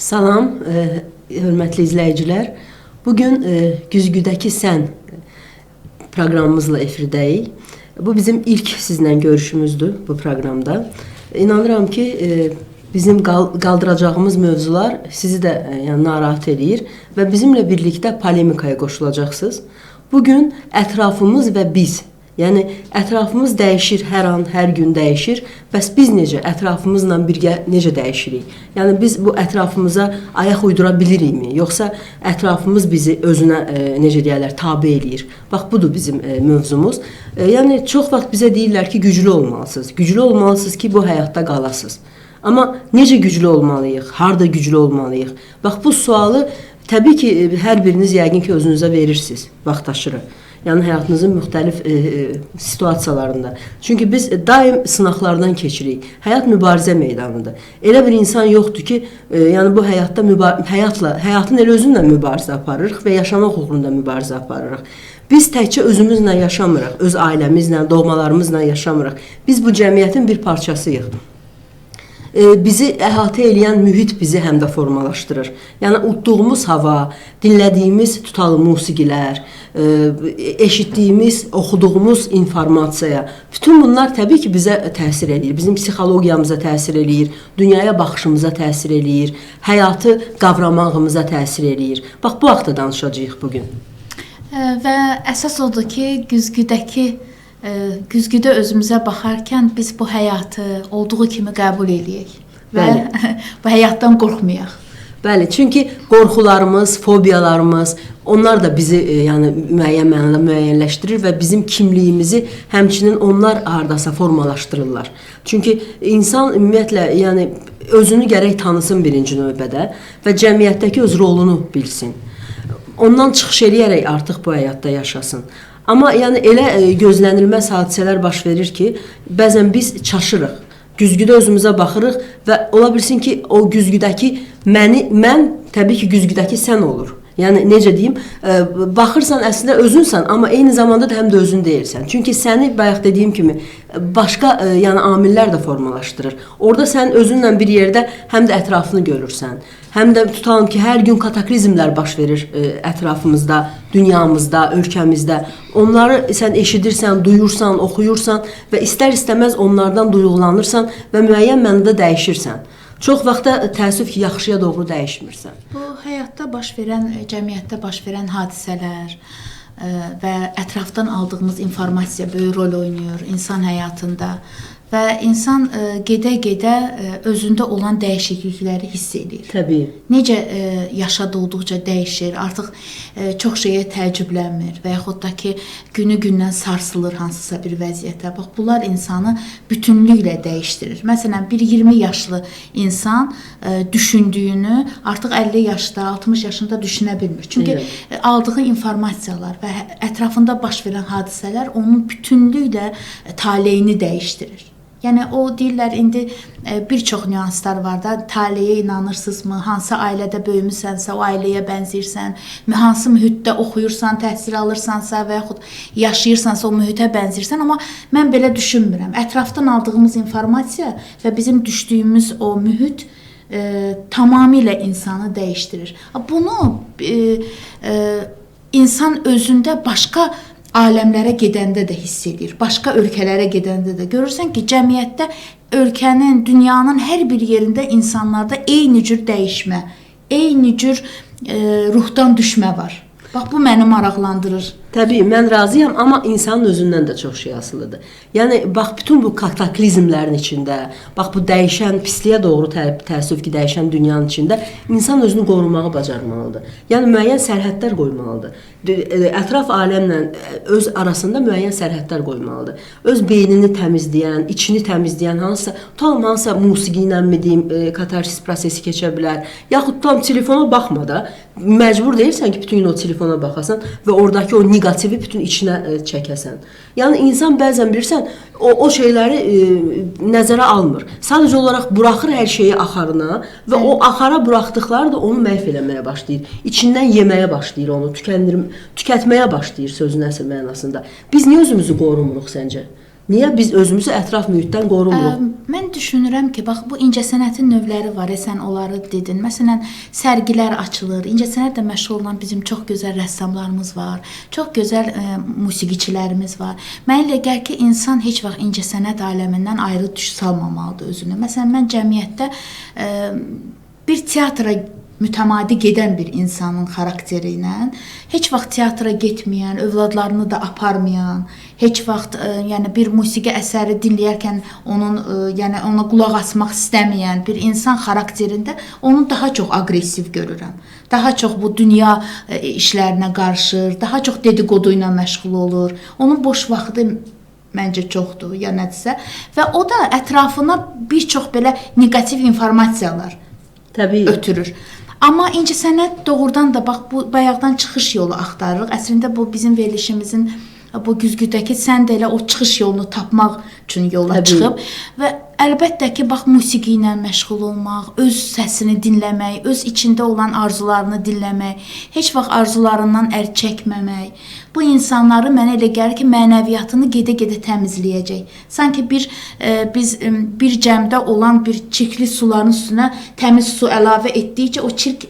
Salam, hörmətli izləyicilər. Bugün Güzgüdəki Sən proqramımızla efirdəyik. Bu bizim ilk sizlə görüşümüzdür bu proqramda. İnanıram ki, bizim qaldıracağımız mövzular sizi də yəni narahat eləyir və bizimlə birlikdə polemikaya qoşulacaqsınız. Bugün ətrafımız və biz, yəni ətrafımız dəyişir, hər an, hər gün dəyişir. Bəs biz necə, ətrafımızla birgə necə dəyişirik? Yəni biz bu ətrafımıza ayaq uydura bilirikmi? Yoxsa ətrafımız bizi özünə necə deyərlər, tabe eləyir? Bax budur bizim mövzumuz. Yəni çox vaxt bizə deyirlər ki, güclü olmalısınız. Güclü olmalısınız ki, bu həyatda qalasınız. Amma necə güclü olmalıyıq? Harda güclü olmalıyıq? Bax bu sualı təbii ki, hər biriniz yəqin ki, özünüzə verirsiniz vaxt aşırı. Yəni həyatınızın müxtəlif situasiyalarında. Çünki biz daim sınaqlardan keçirik. Həyat mübarizə meydanıdır. Elə bir insan yoxdur ki, yəni bu həyatda həyatın elə özünlə mübarizə aparırıq və yaşamaq uğrunda mübarizə aparırıq. Biz təkcə özümüzlə yaşamırıq, öz ailəmizlə, doğmalarımızla yaşamırıq. Biz bu cəmiyyətin bir parçasıyıq. Bizi əhatə eləyən mühit bizi həm də formalaşdırır. Yəni udduğumuz hava, dinlədiyimiz tutalım musiqilər, eşitdiyimiz, oxuduğumuz informasiya, bütün bunlar təbii ki bizə təsir eləyir. Bizim psixologiyamıza təsir eləyir, dünyaya baxışımıza təsir eləyir, həyatı qavramağımıza təsir eləyir. Bax bu haqda danışacağıq bu gün. Və əsas odur ki, güzgüdə özümüzə baxarkən biz bu həyatı olduğu kimi qəbul eləyək və bu həyatdan qorxmayaq. Bəli, çünki qorxularımız, fobiyalarımız, onlar da bizi yəni müəyyən mənada müəyyənləşdirir və bizim kimliyimizi həmçinin onlar hardasa formalaşdırırlar. Çünki insan ümumiyyətlə yəni özünü gərək tanısın birinci növbədə və cəmiyyətdəki öz rolunu bilsin. Ondan çıxış eləyərək artıq bu həyatda yaşasın. Amma yəni elə gözlənilməz hadisələr baş verir ki, bəzən biz çaşırıq. Güzgüdə özümüzə baxırıq və ola bilsin ki, o güzgüdəki mən təbii ki, güzgüdəki sən olur. Yəni necə deyim, baxırsan əslində özünsən, amma eyni zamanda da həm də özün deyilsən. Çünki səni bayaq dediyim kimi başqa yəni amillər də formalaşdırır. Orada sən özünlə bir yerdə həm də ətrafını görürsən. Həm də tutalım ki, hər gün kataklizmlər baş verir ətrafımızda, dünyamızda, ölkəmizdə. Onları sən eşidirsən, duyursan, oxuyursan və istər-istəməz onlardan duyğulanırsan və müəyyən mənada dəyişirsən. Çox vaxtda təəssüf ki, yaxşıya doğru dəyişmirsən. Bu həyatda baş verən, cəmiyyətdə baş verən hadisələr və ətrafdan aldığımız informasiya böyük rol oynayır insan həyatında və insan gedə-gedə özündə olan dəyişiklikləri hiss edir. Təbii. Necə yaşa dolduqca dəyişir, artıq çox şeyə təəccüblənmir və yaxud da ki, günü-gündən sarsılır hansısa bir vəziyyətə. Bax, bunlar insanı bütünlüklə dəyişdirir. Məsələn, bir 20 yaşlı insan düşündüyünü artıq 50 yaşda, 60 yaşında düşünə bilmir. Çünki aldığı informasiyalar və ətrafında baş verən hadisələr onun bütünlüklə taleyini dəyişdirir. Yəni o deyirlər indi bir çox nüanslar var da, taleyə inanırsınızmı, hansı ailədə böyümüsənsə o ailəyə bənzəyirsən, hansı mühitdə oxuyursan, təhsil alırsansa və yaxud yaşayırsansa o mühitə bənzəyirsən, amma mən belə düşünmürəm. Ətrafdan aldığımız informasiya və bizim düşdüyümüz o mühit tamamilə insanı dəyişdirir. Bunu insan özündə başqa aləmlərə gedəndə də hiss edir. Başqa ölkələrə gedəndə də görürsən ki, cəmiyyətdə ölkənin, dünyanın hər bir yerində insanlarda eyni cür dəyişmə, eyni cür ruhdan düşmə var. Bax, bu məni maraqlandırır. Təbii, mən razıyam, amma insanın özündən də çox şey asılıdır. Yəni, bax, bütün bu kataklizmlərin içində, bax, bu dəyişən, pisliyə doğru təəssüf ki, dəyişən dünyanın içində insan özünü qorumağı bacarmalıdır. Yəni, müəyyən sərhədlər qoymalıdır. Ətraf aləmlə öz arasında müəyyən sərhədlər qoymalıdır. Öz beynini təmizləyən, içini təmizləyən hansısa, tutalım hansısa musiqi ilə mi deyim, katarsis prosesi keçə bilər. Yaxud tutalım telefona baxma da, məcbur deyilsən ki, bütün gün o telefona baxasan və oradakı o negativi bütün içinə çəkəsən. Yəni insan bəzən bilirsən o şeyləri nəzərə almır. Sadəcə olaraq buraxır hər şeyi axarına və o axara buraxdıqları da onu məhv eləməyə başlayır. İçindən yeməyə başlayır onu, tükətməyə başlayır sözün əsl mənasında. Biz niyə özümüzü qorumuruq səncə? Niyə biz özümüzü ətraf mühitdən qorumuruq? Mən düşünürəm ki, bax bu incəsənətin növləri var, sən onları dedin. Məsələn, sərgilər açılır. İncəsənətlə məşğul olan bizim çox gözəl rəssamlarımız var, çox gözəl musiqiçilərimiz var. Mənə elə gəlir ki, insan heç vaxt incəsənət aləmindən ayrı salmamalıdır özünü. Məsələn, mən cəmiyyətdə bir teatra mütəmadi gedən bir insanın xarakteri ilə heç vaxt teatra getməyən, övladlarını da aparmayan, heç vaxt yəni bir musiqi əsəri dinləyərkən onun yəni ona qulaq asmaq istəməyən bir insan xarakterində onu daha çox aqressiv görürəm. Daha çox bu dünya işlərinə qarışır, daha çox dediqodu ilə məşğul olur. Onun boş vaxtı məncə çoxdur, ya nədirsə, və o da ətrafına bir çox belə neqativ informasiyalar təbii ötürür. Amma incəsənət doğrudan da bax bu bayaqdan çıxış yolu axtarırıq. Əslində bu bizim verilişimizin bu güzgüdəki sən də elə o çıxış yolunu tapmaq üçün yola təbii çıxıb və əlbəttə ki, bax musiqi ilə məşğul olmaq, öz səsini dinləmək, öz içində olan arzularını dinləmək, heç vaxt arzularından əl çəkməmək. Bu insanları mənə elə gəlir ki, mənəviyyatını gedə-gedə təmizləyəcək. Sanki bir biz bir cəmdə olan bir çirkli suların üstünə təmiz su əlavə etdikcə o çirk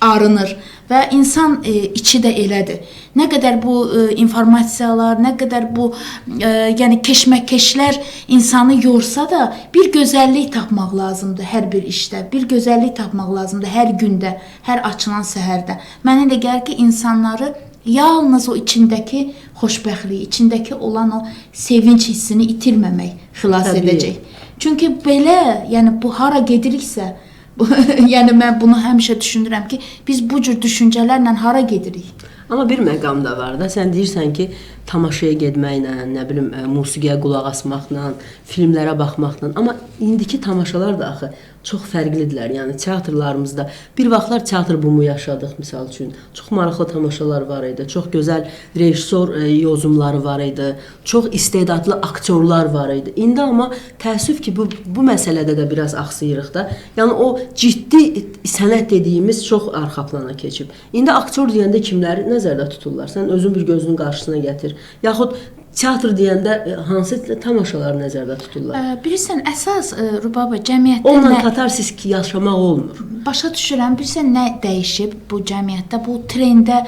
arınır və insan içi də elədir. Nə qədər bu informasiyalar, nə qədər bu yəni keşməkeşlər insanı yorsa da bir gözəllik tapmaq lazımdır hər bir işdə, bir gözəllik tapmaq lazımdır hər gündə, hər açılan səhərdə. Mənə elə gəlir ki, insanları yalnız o içindəki xoşbəxtliyi, içindəki olan o sevinc hissini itirməmək xilas təbii edəcək. Çünki belə, yəni bu hara gediriksə, yəni mən bunu həmişə düşünürəm ki, biz bu cür düşüncələrlə hara gedirik? Amma bir məqam da var da. Sən deyirsən ki, tamaşaya getməklə, nə bilim, musiqiyə qulaq asmaqla, filmlərə baxmaqla, amma indiki tamaşalar da axı çox fərqlidirlər. Yəni teatrlarımızda bir vaxtlar teatr bumu yaşadıq misal üçün. Çox maraqlı tamaşalar var idi, çox gözəl rejissor yozumları var idi, çox istedadlı aktyorlar var idi. İndi amma təəssüf ki, bu məsələdə də biraz axsayırıq da. Yəni o ciddi sənət dediyimiz çox arxa plana keçib. İndi aktyor deyəndə kimləri nəzərdə tuturlar? Sən özün bir gözünün qarşısına gətir. Yaxud teatr deyəndə hansı tamaşaları nəzərdə tuturlar? Bilirsən, əsas Rubaba, cəmiyyətdə onunla nə katarsis yaşamaq olmur. Başa düşürəm, bilirsən nə dəyişib bu cəmiyyətdə, bu trendə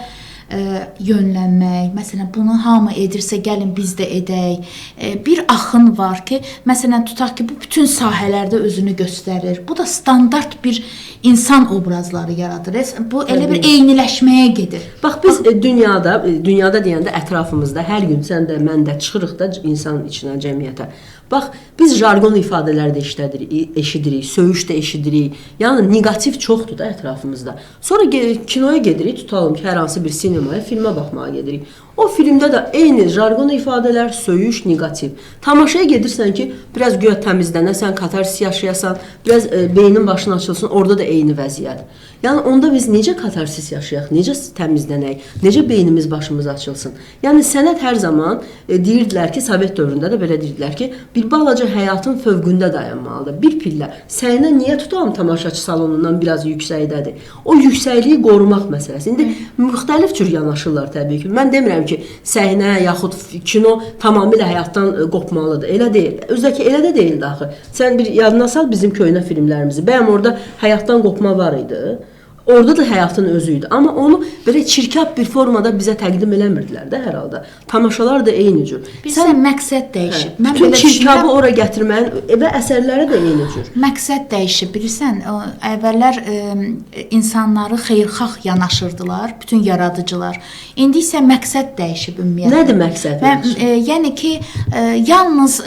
yönlənmək, məsələn, bunu hamı edirsə, gəlin biz də edək. Bir axın var ki, məsələn, tutaq ki, bu bütün sahələrdə özünü göstərir. Bu da standart bir insan obrazları yaradır. Bu elə bir eyniləşməyə gedir. Bax, biz dünyada deyəndə ətrafımızda hər gün sən də, mən də çıxırıq da insan içinə, cəmiyyətə. Bax, biz jargon ifadələri də eşidirik, söyüş də eşidirik. Yəni, neqativ çoxdur da ətrafımızda. Sonra kinoya gedirik, tutalım ki, hər hansı bir sinemaya, filmə baxmağa gedirik. O filmdə də eyni jargon ifadələr, söyüş, neqativ. Tamaşaya gedirsən ki, biraz güya təmizlənəsən, katarsis yaşayasan, biraz beynin başına açılsın, orada da eyni vəziyyət. Yəni, onda biz necə katarsis yaşayaq, necə təmizlənək, necə beynimiz başımız açılsın. Yəni, sənət hər zaman deyirdilər ki, Sovet dövründə də belə deyirdilər ki, bir balaca həyatın fövqündə dayanmalıdır. Bir pillə. Səhnə niyə tutalım tamaşaçı salonundan biraz yüksəkdədir? O yüksəkliyi qorumaq məsələsi. İndi müxtəlif cür yanaşırlar təbii ki. Mən demirəm ki, səhnə yaxud kino tamamilə həyatdan qopmalıdır. Elə deyil. Özdəki elə də deyildi axı. Sən bir yadına sal bizim köhnə filmlərimizi. Bəyəm orada həyatdan qopma var idi. Orada da həyatın özü idi. Amma onu belə çirkab bir formada bizə təqdim eləmirdilər də hər halda. Tamaşalar da eyni cür. Bilirsən, məqsəd dəyişib. Hə, bütün çirkabı ora gətirməyin və əsərlərə də eyni cür. Məqsəd dəyişib. Bilirsən, əvvəllər insanları xeyirxah yanaşırdılar, bütün yaradıcılar. İndi isə məqsəd dəyişib ümumiyyətlə. Nədir məqsəd? Yəni ki, yalnız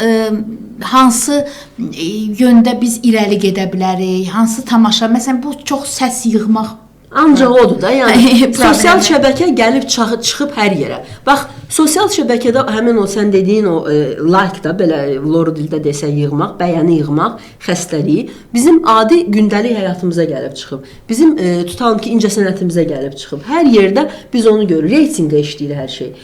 hansı yöndə biz irəli gedə bilərik, hansı tamaşa, məsələn, bu çox səs yığmaq. Ancaq odur da, yəni sosial şəbəkə gəlib çıxıb hər yerə. Bax, sosial şəbəkədə həmin o sən dediyin o like da, belə loru dildə desə yığmaq, bəyəni yığmaq xəstəliyi bizim adi gündəlik həyatımıza gəlib çıxıb. Bizim tutalım ki, incəsənətimizə gəlib çıxıb. Hər yerdə biz onu görürük. Reytinqə işləyir hər şey.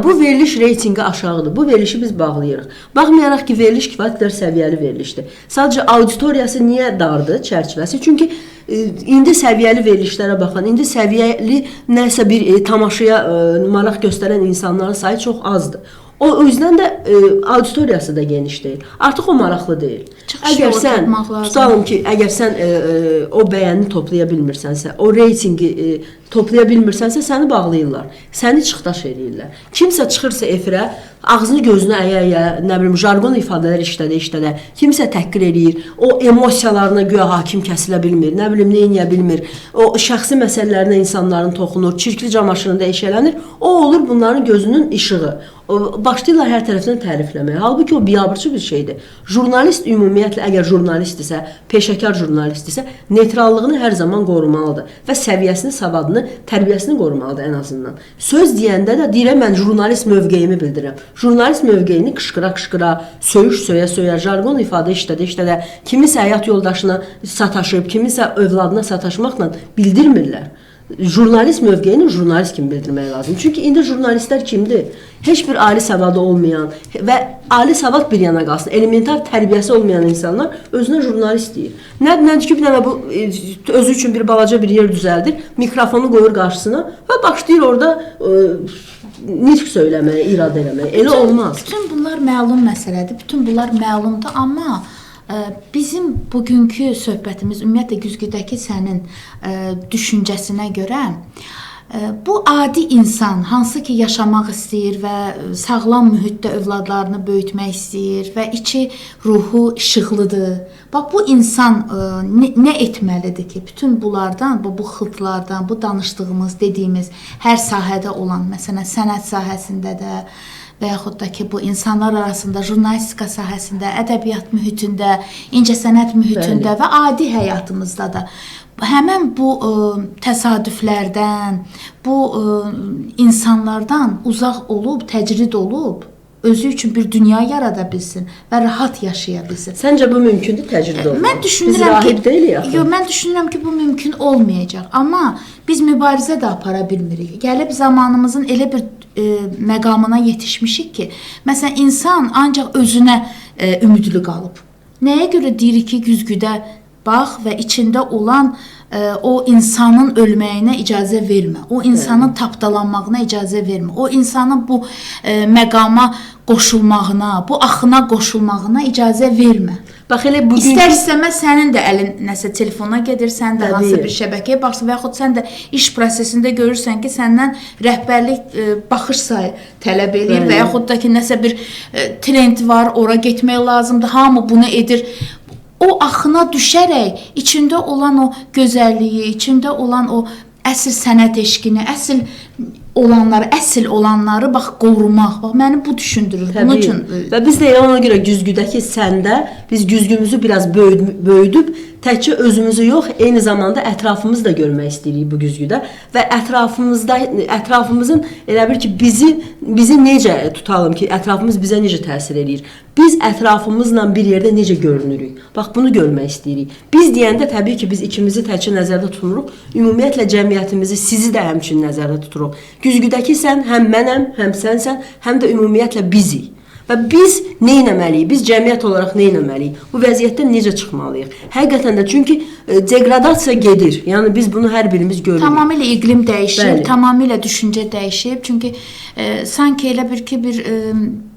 Bu veriliş reytinqi aşağıdır. Bu verilişi biz bağlayırıq. Baxmayaraq ki, veriliş kifayət qədər səviyyəli verilişdir. Sadəcə auditoriyası niyə dardır, çərçivəsi? Çünki indi səviyyəli verilişlərə baxan, indi səviyyəli nəsə bir tamaşaya maraq göstərən insanların sayı çox azdır. O yüzdən də auditoriyası da geniş deyil. Artıq o maraqlı deyil. Çıxış Əgər yolu sən tapmaq lazımdır. Tutalım ki, əgər sən o bəyənini toplaya bilmirsənsə, o reytinqi toplaya bilmirsənsə, səni bağlayırlar. Səni çıxdaş eləyirlər. Kimsə çıxırsa efirə, ağzını gözünü əyə-əyə, nə bilim, jargon ifadələr işlədə-işlədə, kimsə təhqir eləyir, o emosiyalarına güya hakim kəsilə bilmir, nə bilim, nə eləyə bilmir. O şəxsi məsələlərinə insanların toxunur, çirkli camaşırında eşələnir. O olur bunların gözünün işığı. Başlayırlar hər tərəfdən tərifləməyə. Halbuki o biabırçı bir şeydir. Jurnalist ümumiyyətlə əgər jurnalistdirsə, peşəkar jurnalistdirsə, neytrallığını hər zaman qorumalıdır və səviyyəsini, savadını, tərbiyəsini qorumalıdır ən azından. Söz deyəndə də deyirəm mən jurnalist mövqeyimi bildirirəm. Jurnalist mövqeyini qışqıra-qışqıra, söyüş söyə-söyə, jargon ifadə işlədə-işlədə, kimisə həyat yoldaşına sataşıb, kimisə övladına sataşmaqla bildirmirlər. Jurnalist mövqeyini jurnalist kimi bildirmək lazım. Çünki indi jurnalistlər kimdir? Heç bir ali savadı olmayan və ali savad bir yana qalsın, elementar tərbiyəsi olmayan insanlar özünə jurnalist deyir. Nədir ki, bir dənə bu özü üçün bir balaca bir yer düzəldir, mikrofonu qoyur qarşısına və başlayır orada nitq söyləməyə, irad eləməyə. Elə olmaz. Bütün bunlar məlum məsələdir. Bütün bunlar məlumdur, amma bizim bugünkü söhbətimiz ümumiyyətlə güzgüdəki sənin düşüncəsinə görə bu adi insan hansı ki yaşamaq istəyir və sağlam mühitdə övladlarını böyütmək istəyir və içi ruhu işıqlıdır. Bax bu insan nə etməlidir ki, bütün bunlardan, bu xıltlardan, bu danışdığımız, dediyimiz hər sahədə olan, məsələn sənət sahəsində də və yaxud da ki, bu insanlar arasında, jurnalistika sahəsində, ədəbiyyat mühitində, incəsənət mühitində və adi həyatımızda da həmən bu təsadüflərdən, bu insanlardan uzaq olub, təcrid olub, özü üçün bir dünya yarada bilsin və rahat yaşaya bilsin. Səncə bu mümkündür təcrid olmaq? Mən düşünürəm biz rahib deyilik axı. Yox, mən düşünürəm ki, bu mümkün olmayacaq. Amma biz mübarizə də apara bilmirik. Gəlib zamanımızın elə bir məqamına yetişmişik ki, məsələn insan ancaq özünə ümidli qalıb. Nəyə görə deyirik ki, güzgüdə bax və içində olan o insanın ölməyinə icazə vermə, o insanın tapdalanmağına icazə vermə, o insanın bu məqama qoşulmağına, bu axına qoşulmağına icazə vermə. Bax elə bugün İstər-istəməz sənin də əlin nəsə telefona gedir, sən də hansısa bir şəbəkəyə baxırsan və yaxud sən də iş prosesində görürsən ki, səndən rəhbərlik baxış sayı tələb eləyir və yaxud da ki, nəsə bir trend var, ora getmək lazımdır, hamı bunu edir. O axına düşərək içində olan o gözəlliyi, içində olan o əsl sənət eşqini, əsl olanları bax qorumaq. Bax məni bu düşündürür. Təbii. Bunun üçün və biz də elə ona görə güzgüdəki səndə biz güzgümüzü biraz böyüdüb təkcə özümüzü yox, eyni zamanda ətrafımızı da görmək istəyirik bu güzgüdə və ətrafımızın elə bir ki, bizi necə tutalım ki, ətrafımız bizə necə təsir eləyir? Biz ətrafımızla bir yerdə necə görünürük? Bax bunu görmək istəyirik. Biz deyəndə təbii ki, biz ikimizi təkcə nəzərdə tutmuruq. Ümumiyyətlə cəmiyyətimizi, sizi də həmçinin nəzərdə tuturuq. Güzgüdəki sən həm mənəm, həm sənsən, həm də ümumiyyətlə bizik. Və biz nə etməliyik? Biz cəmiyyət olaraq nə etməliyik? Bu vəziyyətdən necə çıxmalıyıq? Həqiqətən də çünki deqradasiya gedir. Yəni biz bunu hər birimiz görürük. Tamamilə iqlim dəyişir, Bəli. Tamamilə düşüncə dəyişib. Çünki sanki elə bir ki,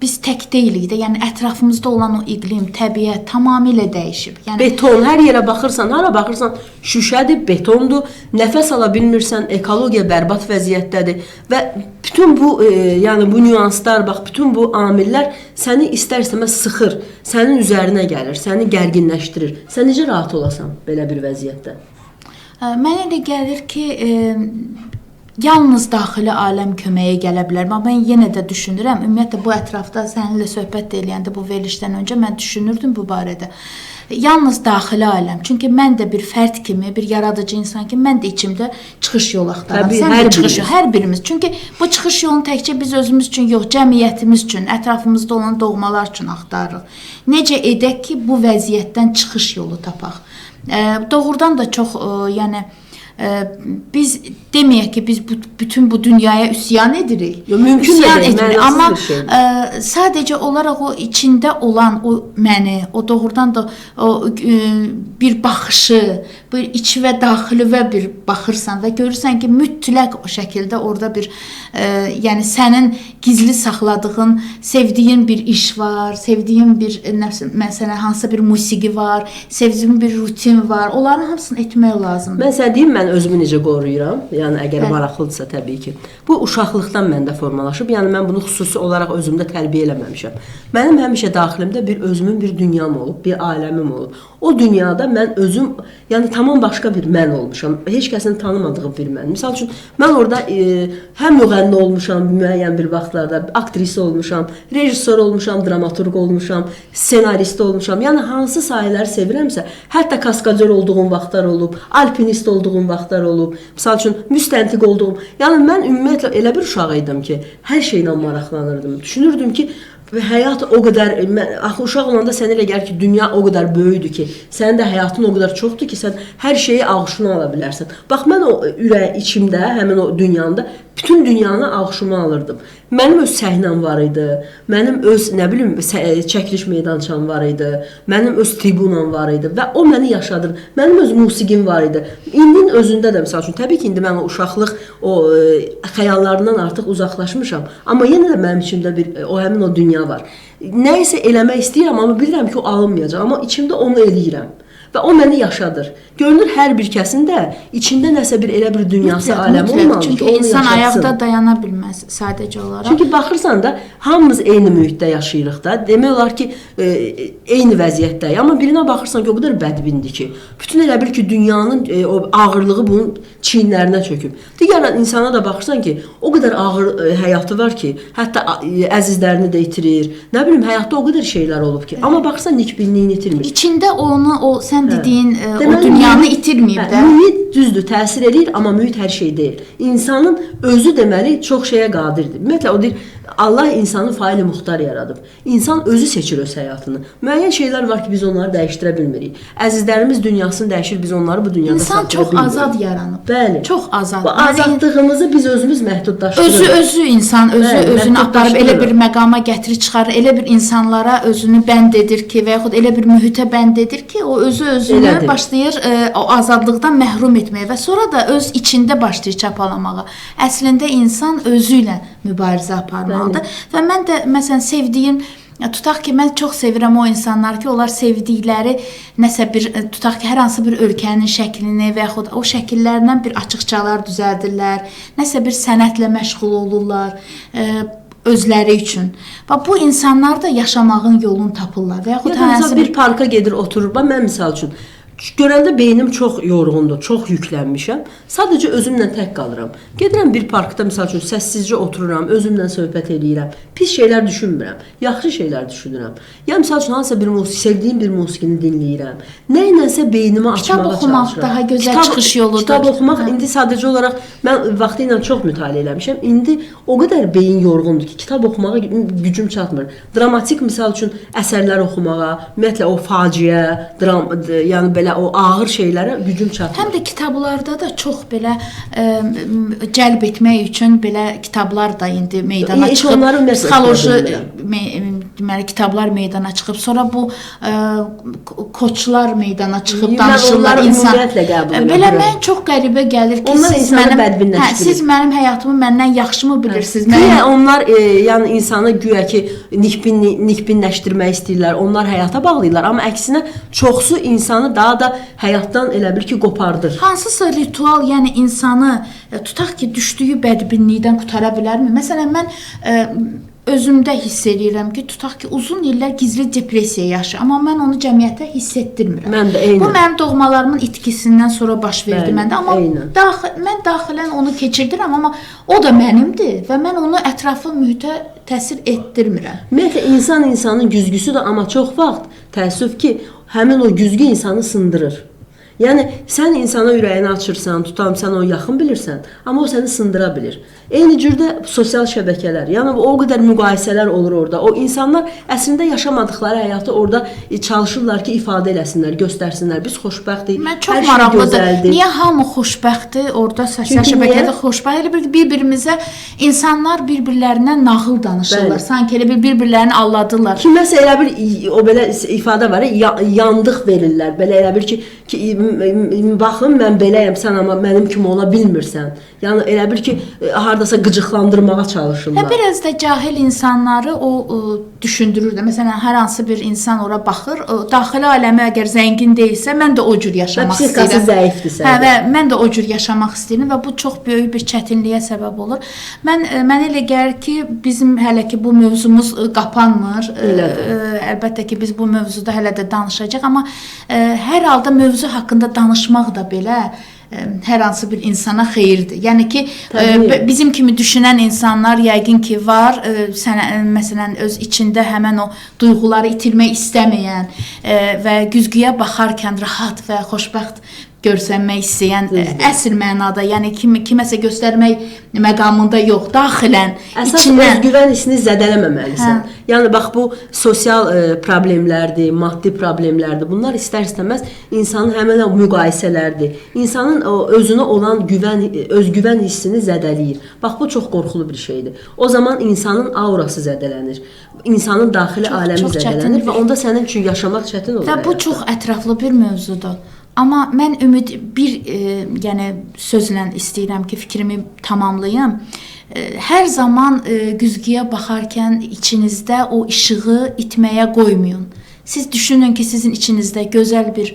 biz tək deyilik də. Yəni ətrafımızda olan o iqlim, təbiət tamamilə dəyişib. Yəni beton, hər yerə baxırsan, hara baxırsan şüşədir, betondur. Nəfəs ala bilmirsən, ekologiya bərbad vəziyyətdədir və bütün bu yəni bu nüanslar, bax bütün bu amillər səni istər-istəməz sıxır, sənin üzərinə gəlir, səni gərginləşdirir. Sən necə rahat olasan belə bir vəziyyətdə? Mənə elə gəlir ki, yalnız daxili aləm köməyə gələ bilər. Amma mən yenə də düşünürəm, ümumiyyətlə bu ətrafda səninlə söhbət eləyəndə bu verilişdən öncə mən düşünürdüm bu barədə. Yalnız daxili aləm. Çünki mən də bir fərd kimi, bir yaradıcı insan kimi mən də içimdə çıxış yolu axtarıram. Təbii, Sən də hər çıxış birimiz. yolu, hər birimiz. Çünki bu çıxış yolunu təkcə biz özümüz üçün yox, cəmiyyətimiz üçün, ətrafımızda olan doğmalar üçün axtarırıq. Necə edək ki, bu vəziyyətdən çıxış yolu tapaq? Doğrudan da çox, yəni biz deməyək ki, biz bütün bu dünyaya üsyan edirik. Yo, mümkün də Üsyan deyil, etmirik. mənasız Amma bir şeydir. Sadəcə olaraq o içində olan o məni, o doğrudan da o bir baxışı, bir içi və daxilivə bir baxırsan və görürsən ki, mütləq o şəkildə orada bir yəni sənin gizli saxladığın, sevdiyin bir iş var, sevdiyin bir məsələn hansısa bir musiqi var, sevdiyin bir rutin var. Onların hamısını etmək lazımdır. Mən sənə deyim, mən özümü necə qoruyuram. Yəni əgər maraqlıdırsa təbii ki. Bu uşaqlıqdan məndə formalaşıb. Yəni mən bunu xüsusi olaraq özümdə tərbiyə eləməmişəm. Mənim həmişə daxilimdə bir özümün bir dünyam olub, bir aləmim olub. O dünyada mən özüm, yəni tamam başqa bir mən olmuşam. Heç kəsin tanımadığı bir mən. Misal üçün mən orada həm müğənni olmuşam müəyyən bir vaxtlarda, aktrisa olmuşam, rejissor olmuşam, dramaturq olmuşam, ssenarist olmuşam. Yəni hansı sahələri sevirəmsə, hətta kaskadyor olduğum vaxtlar olub, alpinist olduğum vaxtlar olub, misal üçün müstəntiq olduğum. Yəni mən ümumiyyətlə elə bir uşaq idim ki, hər şeylə maraqlanırdım. Düşünürdüm ki, və həyat o qədər, axı uşaq olanda sənə elə gəlir ki, dünya o qədər böyükdür ki, sənin də həyatın o qədər çoxdur ki, sən hər şeyi ağuşuna ala bilərsən. Bax mən o ürək içimdə, həmin o dünyamda bütün dünyanı ağuşuma alırdım. Mənim öz səhnəm var idi, mənim öz nə bilim çəkiliş meydançam var idi, mənim öz tribunam var idi və o məni yaşadır. Mənim öz musiqim var idi. İndinin özündə də məsəl üçün təbii ki, indi mən o uşaqlıq o xəyallarından artıq uzaqlaşmışam, amma yenə də mənim içimdə bir o həmin o dünya var. Nə isə eləmək istəyirəm, amma bilirəm ki, o alınmayacaq, amma içimdə onu eləyirəm. Və o məni yaşadır. Görünür hər bir kəsin də içində nəsə bir elə bir dünyası, aləmi olmalıdır. Çünki insan yaşatsın. Ayaqda dayana bilməz sadəcə olaraq. Çünki baxırsan da hamımız eyni mühitdə yaşayırıq da. Demək olar ki, eyni vəziyyətdəyik. Amma birinə baxırsan ki, o qədər bədbindir ki, bütün elə bil ki, dünyanın o ağırlığı bunun çiyinlərinə çöküb. Digər insana da baxırsan ki, o qədər ağır həyatı var ki, hətta əzizlərini də itirir. Nə bilim, həyatda o qədər şeylər olub ki, amma baxırsan nikbinliyini itirmir. İçində onu o sən dediyin o dünyanı itirməyib də. Mühit düzdür, təsir eləyir, amma mühit hər şey deyil. İnsanın özü deməli çox şeyə qadirdir. Ümumiyyətlə o deyir, Allah insanı faili muxtar yaradıb. İnsan özü seçir öz həyatını. Müəyyən şeylər var ki, biz onları dəyişdirə bilmirik. Əzizlərimiz dünyasını dəyişir, biz onları bu dünyada İnsan saxlaya çox bilmirik. Azad yaranıb. Bəli. Çox azad. Bu azadlığımızı biz özümüz məhdudlaşdırırıq. Özü insan özü Bəli, özünü aparıb elə bir məqama gətirir, çıxarır, elə bir insanlara özünü bənd edir ki, və yaxud elə bir mühitə bənd edir ki, o özü özünü Elədir. başlayır o azadlıqdan məhrum etməyə və sonra da öz içində başlayır çapalamağa. Əslində insan özü ilə mübarizə aparmalıdır. Bəli. Və mən də məsələn sevdiyim, tutaq ki, mən çox sevirəm o insanlar ki, onlar sevdikləri nəsə bir tutaq ki, hər hansı bir ölkənin şəklini və yaxud o şəkillərlə bir açıqçalar düzəldirlər, nəsə bir sənətlə məşğul olurlar özləri üçün. Və bu insanlar da yaşamağın yolunu tapırlar və yaxud hər hansı bir parka gedir, oturur. Bax mən misal üçün görəndə beynim çox yorğundur, çox yüklənmişəm. Sadəcə özümlə tək qalıram. Gedirəm bir parkda misal üçün səssizcə otururam, özümlə söhbət eləyirəm. Pis şeylər düşünmürəm, yaxşı şeylər düşünürəm. Ya misal üçün hansısa bir musiqi, sevdiyim bir musiqini dinləyirəm. Nə ilənsə beynimi açmağa Kitab oxumaq çalışıram. Daha gözəl çıxış yoludur. Kitab oxumaq indi sadəcə olaraq mən vaxtı ilə çox mütaliə eləmişəm. İndi o qədər beyin yorğundur ki, kitab oxumağa gücüm çatmır. Dramatik misal üçün əsərlər oxumağa, ümumiyyətlə o faciə, dram, yəni belə o ağır şeylərə gücüm çatmır. Həm də kitablarda da çox belə cəlb etmək üçün belə kitablar da indi meydana çıxıb. Psixoloji deməli kitablar meydana çıxıb. Sonra bu koçlar meydana çıxıb danışırlar insan. Belə mən çox qəribə gəlir ki, onlar siz mənim siz mənim həyatımı məndən yaxşımı bilirsiniz? Güya onlar yəni insanı güya ki nikbinləşdirmək istəyirlər. Onlar həyata bağlayırlar, amma əksinə çoxsu insanı daha da həyatdan elə bil ki qopardır. Hansısa ritual, yəni insanı tutaq ki, düşdüyü bədbinlikdən qutara bilərmi? Məsələn mən özümdə hiss eləyirəm ki, tutaq ki, uzun illər gizli depressiya yaşayıram, amma mən onu cəmiyyətə hiss etdirmirəm. Mən də eynən. Bu mənim doğmalarımın itkisindən sonra baş verdi Bəli, məndə, amma mən daxilən onu keçirdirəm, amma o da mənimdir və mən onu ətrafı mühitə təsir etdirmirəm. Ümumiyyətlə insan insanın güzgüsüdür, amma çox vaxt təəssüf ki, həmin o güzgü insanı sındırır. Yəni sən insana ürəyini açırsan, tutam sən onu yaxın bilirsən, amma o səni sındıra bilir. Eyni cürdə sosial şəbəkələr, yəni o qədər müqayisələr olur orada. O insanlar əslində yaşamadıkları həyatı orada çalışırlar ki, ifadə eləsinlər, göstərsinlər. Biz xoşbəxtik. Mən çox hər maraqlıdır. Şey niyə hamı xoşbəxtdir? Orada sosial şəbəkədə xoşbəxt. Elə bir bir-birimizə insanlar bir-birlərinə nağıl danışırlar. Bəli. Sanki elə bir bir-birlərini alladırlar. Kiməsə elə bir o belə ifadə var, yandıq verirlər. Belə elə bir ki Baxın mən beləyəm, sən amma mənim kimi ola bilmirsən. Yəni elə bil ki, hardasa qıcıqlandırmağa çalışırlar. Hə, biraz da cahil insanları o düşündürür də. Məsələn, hər hansı bir insan ora baxır, daxili aləmi əgər zəngin deyilsə, mən də o cür yaşamaq istəyirəm. Psixikası zəifdirsə. Hə, və mən də o cür yaşamaq istəyirəm və bu çox böyük bir çətinliyə səbəb olur. Mənə elə gəlir ki, bizim hələ ki bu mövzumuz qapanmır. Əlbəttə ki, biz bu mövzuda hələ də danışacağıq, amma hər halda mövzu haqqında danışmaq da belə hər hansı bir insana xeyirdir. Yəni ki, bizim kimi düşünən insanlar yəqin ki var. Sənə məsələn öz içində həmən o duyğuları itirmək istəməyən və güzgüyə baxarkən rahat və xoşbəxt görsənmək istəyən, əsl mənada, yəni kiməsə göstərmək məqamında yox, daxilən, əsas içindən özgüvən hissini zədələməməlisən. Hə. Yəni bax bu sosial problemlərdir, maddi problemlərdir. Bunlar istər-istəməz insanın həmin o müqayisələrdir. İnsanın o özünə olan güvən, özgüvən hissini zədələyir. Bax bu çox qorxulu bir şeydir. O zaman insanın aurası zədələnir. İnsanın daxili çox, aləmi çox zədələnir və onda sənin üçün yaşamaq çətin olur. Və bu həyatda. Çox ətraflı bir mövzudur. Amma mən ümid bir yəni sözlə istəyirəm ki, fikrimi tamamlayım. Hər zaman güzgüyə baxarkən içinizdə o işığı itməyə qoymayın. Siz düşünün ki, sizin içinizdə gözəl bir,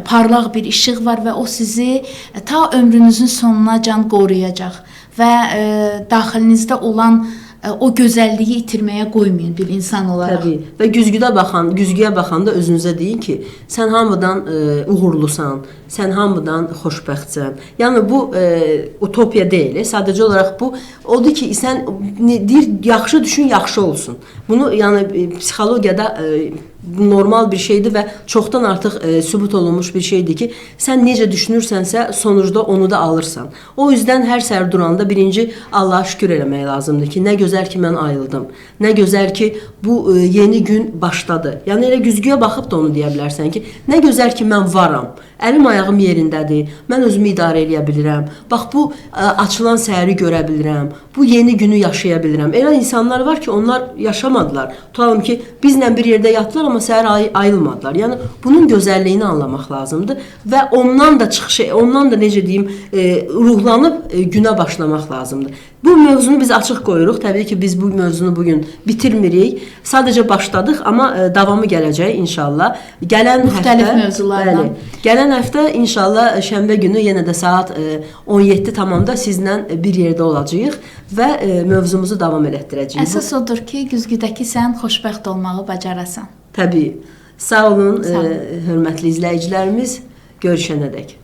parlaq bir işıq var və o sizi ta ömrünüzün sonunacan qoruyacaq və daxilinizdə olan o gözəlliyi itirməyə qoymayın bir insan olaraq. Təbii. Və güzgüyə baxanda özünüzə deyin ki, sən hamıdan uğurlusan, sən hamıdan xoşbəxtsən. Yəni bu utopiya deyil, sadəcə olaraq bu odur ki, sən deyir yaxşı düşün, yaxşı olsun. Bunu yəni psixologiyada normal bir şeydir və çoxdan artıq sübut olunmuş bir şeydir ki, sən necə düşünürsənsə, sonucda onu da alırsan. O yüzden hər səhər duranda birinci Allaha şükür eləmək lazımdır ki, nə gözəl ki mən ayıldım. Nə gözəl ki bu yeni gün başladı. Yəni elə güzgüyə baxıb da onu deyə bilərsən ki, nə gözəl ki mən varam. Əlim ayağım yerindədir. Mən özümü idarə eləyə bilirəm. Bax bu açılan səhəri görə bilirəm. Bu yeni günü yaşaya bilirəm. Elə insanlar var ki, onlar yaşamadılar. Tutalım ki, bizlə bir yerdə yatdılar, amma səhər ayılmadılar. Yəni bunun gözəlliyini anlamaq lazımdır və ondan da çıxış, ondan da necə deyim, ruhlanıb günə başlamaq lazımdır. Bu mövzunu biz açıq qoyuruq. Təbii ki, biz bu mövzunu bugün bitirmirik. Sadəcə başladıq, amma davamı gələcək inşallah. Gələn müxtəlif həftə, mövzularla. Bəli, gələn həftə inşallah şənbə günü yenə də saat 17:00 sizlə bir yerdə olacağıq və mövzumuzu davam elətdirəcəyik. Əsas odur ki, güzgüdəki sən xoşbəxt olmağı bacarasan. Təbii. Sağ olun, hörmətli izləyicilərimiz. Görüşənədək.